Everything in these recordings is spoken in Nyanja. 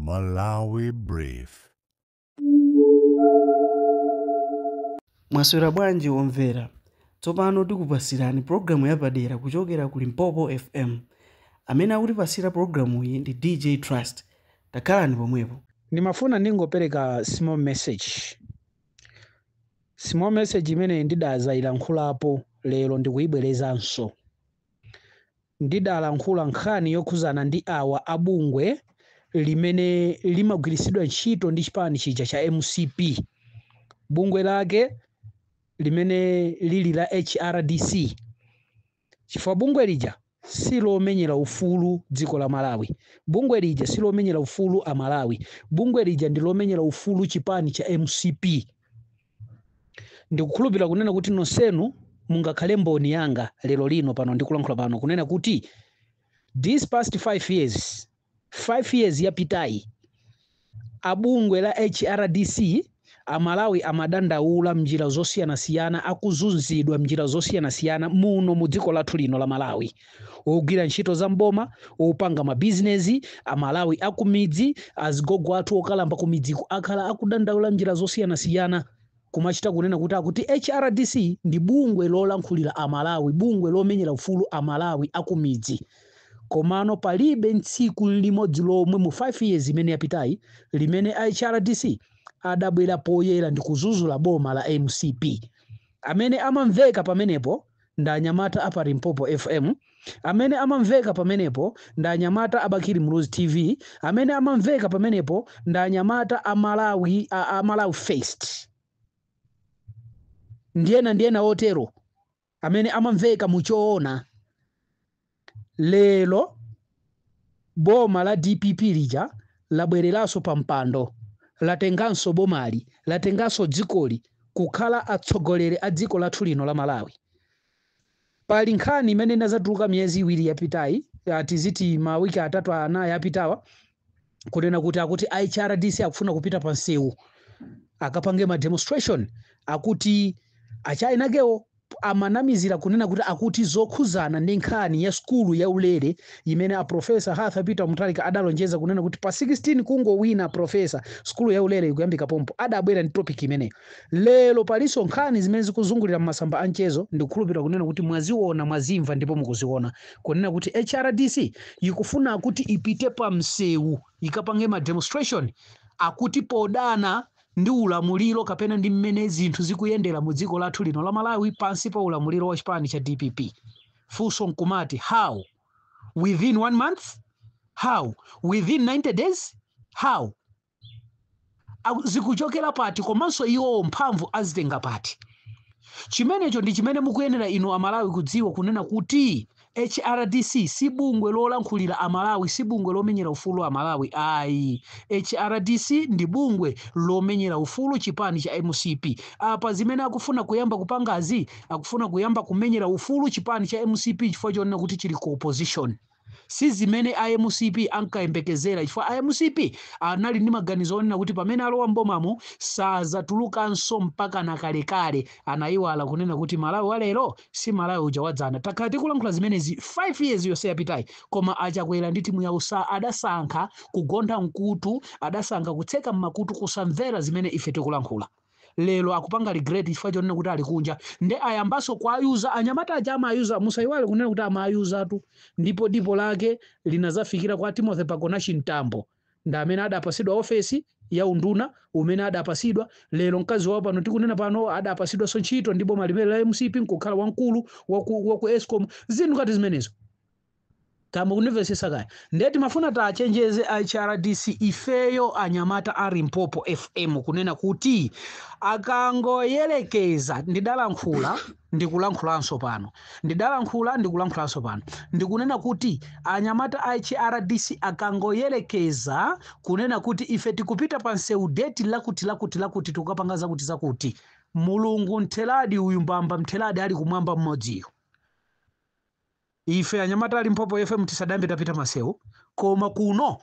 Malawi Brief. Mwaswera bwanji omvera? Tsopano tikupasirani pologalamu yapadera kuchokera ku Limpopo FM. Amene akutipasira pologalamuyi ndi DJ Trust. Takhalani pomwepo. Ndimafuna ndingopereka small message. Small message imene ndidazayilankhulapo lero ndikuyibwerezanso. Ndidalankhula nkhani yokhuzana ndi awa abungwe limene limagwiritsidwa ntchito ndi chipani chija cha MCP, bungwe lake limene lili la HRDC, chifukwa bungwe lija silomenyera ufulu dziko la Malawi, bungwe lija silomenyera ufulu a Malawi, bungwe lija ndi lomenyera ufulu chipani cha MCP. Ndikukhulupirira kunena kuti nonsenu mungakhale mboni yanga lero lino pano ndikulankhula pano kunena kuti this past 5 years, 5 years yapitayi, abungwe la HRDC Amalawi amadandaula mnjira zosiyanasiyana, akuzunzidwa mnjira zosiyanasiyana muno mu dziko lathu lino la Malawi. Ogwira ntchito za mboma, opanga mabizinesi, Amalawi akumidzi, azigogo athu okalamba kumidziko akhala akudandaula mnjira zosiyanasiyana, kumachita kunena kuti akuti HRDC ndi bungwe lolankhulira Amalawi, bungwe lomenyera ufulu Amalawi akumidzi. Komano palibe tsiku limodzi lomwe mu 5 years imene yapitayi limene HRDC adabwera poyera ndi kuzuzula boma la MCP. Amene amamveka pamenepo ndi anyamata a pa Limpopo FM, amene amamveka pamenepo ndi anyamata a Bakili Muluzi TV, amene amamveka pamenepo ndi anyamata a Malawi, a Malawi First, ndiyena otero amene amamveka muchoona. Lero boma la DPP lija labwereranso pa mpando, latenganso bomali, latenganso dzikoli kukhala atsogoleri a dziko lathu lino la Malawi. Pali nkhani imene inazatuluka miyezi iwiri yapitayi, tiziti mawiki 3 4 yapitawa, kunena kuti akuti HRDC akufuna kupita pa msewu akapange ma demonstration, akuti achainakewo amanamizira kunena kuti akuti zokhuzana ndi nkhani ya skulu ya ulere imene a Professor Arthur Peter Mutharika adalonjeza kunena kuti pa 16 kungowina professor skulu ya ulere ikuyambika pompo, adabwera ndi topic imeneyo. Lero palinso nkhani zimene zikuzungulira m'masamba a mchezo, ndikukhulupirira kunena kuti mwaziona, mwazimva ndipo mukuziona, kunena kuti HRDC ikufuna kuti ipite pa msewu ikapange ma demonstration, akuti podana ndi ulamuliro kapena ndi mmene zinthu zikuyendera mu dziko lathu lino la Malawi pansi pa ulamuliro wa chipani cha DPP. Funso nkumati, how? Within 1 month? How? Within 90 days? How? Zikuchokera pati? Komanso iwo mphamvu azitenga pati? Chimenecho ndi chimene mukuyenera inu Amalawi kudziwa kunena kuti HRDC si bungwe lolankhulira Amalawi, si bungwe lomenyera ufulu Amalawi ayi. HRDC ndi bungwe lomenyera ufulu chipani cha MCP. Apa zimene akufuna kuyamba kupangazi, akufuna kuyamba kumenyera ufulu chipani cha MCP chifukwa chonena kuti chili ku opposition. Si zimene a MCP ankayembekezera, chifukwa a MCP anali ndi maganizo onena kuti pamene alowa mbomamo sazatulukanso mpaka na kalekale. Anayiwala kunena kuti Malawi wa lero si Malawi uja wadzana. Takhala tikulankhula zimenezi 5 years yonse yapitayi, koma achakwera ndi timu yawo adasankha kugontha mkutu, adasankha kutseka mmakutu, kusamvera zimene ife tikulankhula. Lero akupanga regret chifukwa chonena kuti ali kunja, nde ayambanso kuayuza anyamata aja amayuza. Musayiwale kunena kuti amayuzatu, ndipo dipo lake linazafikira kwa Timothy Pagonachi Mtambo, ndi amene adapasidwa ofesi ya unduna umene adapasidwa. Lero mkazi wawo pano tikunena pano adapasidwanso ntchito ndi boma limene la MCP nkukhala wamkulu waku ESCOM, zinthu ngati zimenezo. Kamba kunimvesesa kaya. Ndiye timafuna tachenjeze HRDC ifeyo anyamata a Limpopo FM kunena kuti akangoyelekeza, ndidalankhula ndikulankhulanso pano, ndidalankhula ndikulankhulanso pano, ndikunena kuti anyamata a HRDC akangoyelekeza kunena kuti ife tikupita pa msewu date lakuti lakuti lakuti tikukapanga zakuti zakuti, Mulungu mtheladi uyu mbamba mtheladi ali kumwamba mmodziyo. Ife anyamata a Limpopo FM tisadambe tapita masewu, koma kuno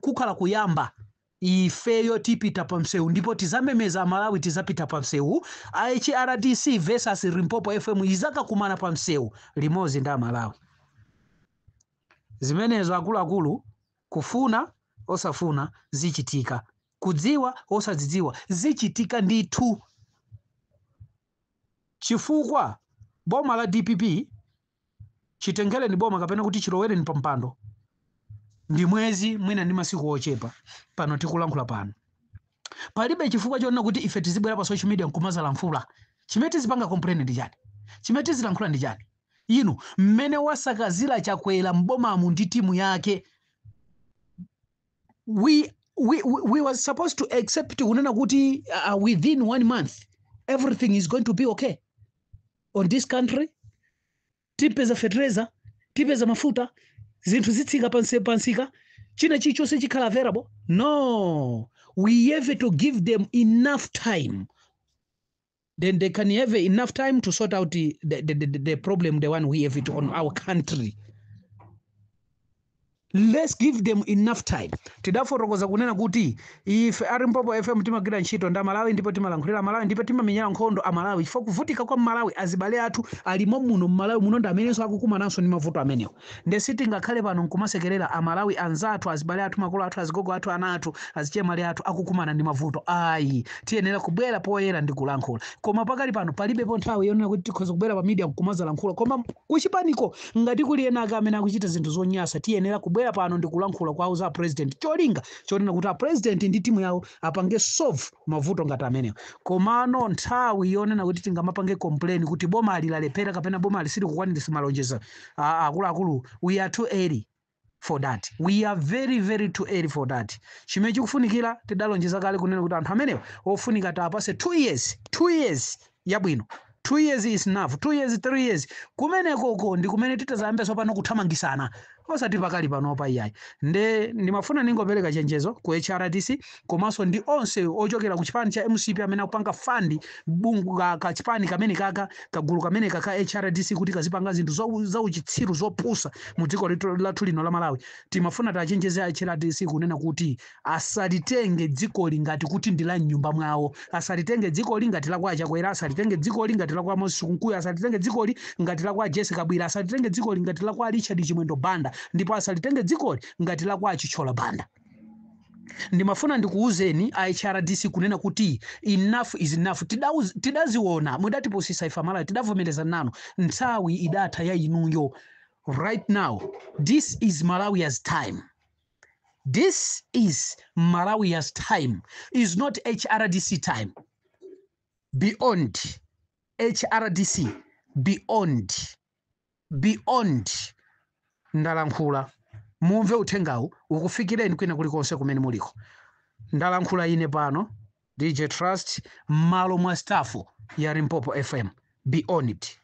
kukhala kuyamba ifeyo tipita pa msewu ndipo tizamemeza Amalawi, tizapita pa msewu. HRDC versus Limpopo FM izakakumana pa msewu limodzi ndi Amalawi. Zimenezo akuluakulu, kufuna Osafuna, zichitika. Kudziwa, osadzidziwa, zichitika ndithu, chifukwa boma la DPP chitengereni boma kapena kuti chilowereni pa mpando ndi mwezi mwina ndi masiku ochepa. Pano tikulankhula pano, palibe chifukwa chonena kuti ife tizibwera pa social media nkumazalankhula. Chimene tizipanga complain ndi chani? Chimene tizilankhula ndi chani? Inu, mmene wasakazira Chakwera m'bomamu ndi timu yake, we was supposed to accept kunena kuti within one month everything is going to be okay on this country. Tipeza fertilizer, tipeza mafuta, zinthu zitsika pansika, china chilichonse chikhala available. No, we have to give them enough time, then they can have enough time to sort out the problem, the one we have it on our country. Let's give them enough time. Tidafotokoza kunena kuti ife a Limpopo FM timagwira ntchito ndi Amalawi, ndipo timalankhulira Amalawi, ndipo timamenyera nkhondo Amalawi, chifukwa kuvutika kwa Malawi, azibale athu alimo muno mmalawi muno ndi amenenso akukumananso ndi mavuto amenewo. Nde sitingakhale pano nkumasekerera Amalawi anzathu, azibale athu, makolo athu, azigogo athu, ana athu, azichemwali athu akukumana ndi mavuto. Ayi, tiyenera kubwera poyera ndi kulankhula. Koma pakali pano palibepo nthawi yonena kuti tikhoza kubwera pa media nkumazalankhula. Koma kuchipaniko ngati kuli ena ake amene akuchita zinthu zonyasa, tiyenera kubwera pano ndi kulankhula kwa auza president, cholinga chonena kuti a president ndi timu yawo apange solve mavuto ngati amenewo. Komano nthawi yonena kuti tingamapange complain kuti boma alilalephera kapena boma alisili kukwaniritsa malonjezo, akuluakulu, we are too early for that. We are very, very too early for that. Chimene chikufunikira, tidalonjeza kale kunena kuti anthu amenewa ofunika tapase 2 years, 2 years yabwino. 2 years is enough. 2 years, 3 years, kumenekoko ndi kumene titazayambeso pano kuthamangisana, osati pakali panopa, iyayi. Nde ndimafuna ningopereka chenjezo ku HRDC komanso ndi onse ochokera ku chipani cha MCP amene akupanga fund bungu ka chipani kamene kaka kagulu kamene kaka HRDC kuti kazipanga zinthu zauchitsiru, zopusa mu dziko lathu lino la Malawi. Timafuna tachenjeze HRDC kunena kuti asalitenge dzikoli ngati kuti ndi la mnyumba mwawo, asalitenge dzikoli ngati la kwa Chakwera, asalitenge dzikoli ngati la kwa Moses Kunkuyu, asalitenge dzikoli ngati la kwa Jessica Bwira, asalitenge dzikoli ngati la kwa Richard Chimwendo Banda, ndipo asalitenge dzikoli ngati la kwa Chithyola Banda. Ndimafuna ndikuwuzeni a HRDC kunena kuti enough is enough. Tidaziona, mudatipusisa ife Amalawi, tidavomereza nanu. Nthawi idatha ya inuyo. Right now this is Malawi's time. This is Malawi's time, is not HRDC time. Beyond HRDC, beyond, beyond. Ndalankhula, mumve uthengawu ukufikireni kwina kulikonse kumene muliko. Ndalankhula ine pano DJ Trust m'malo mwa staff ya Limpopo FM. Be on it.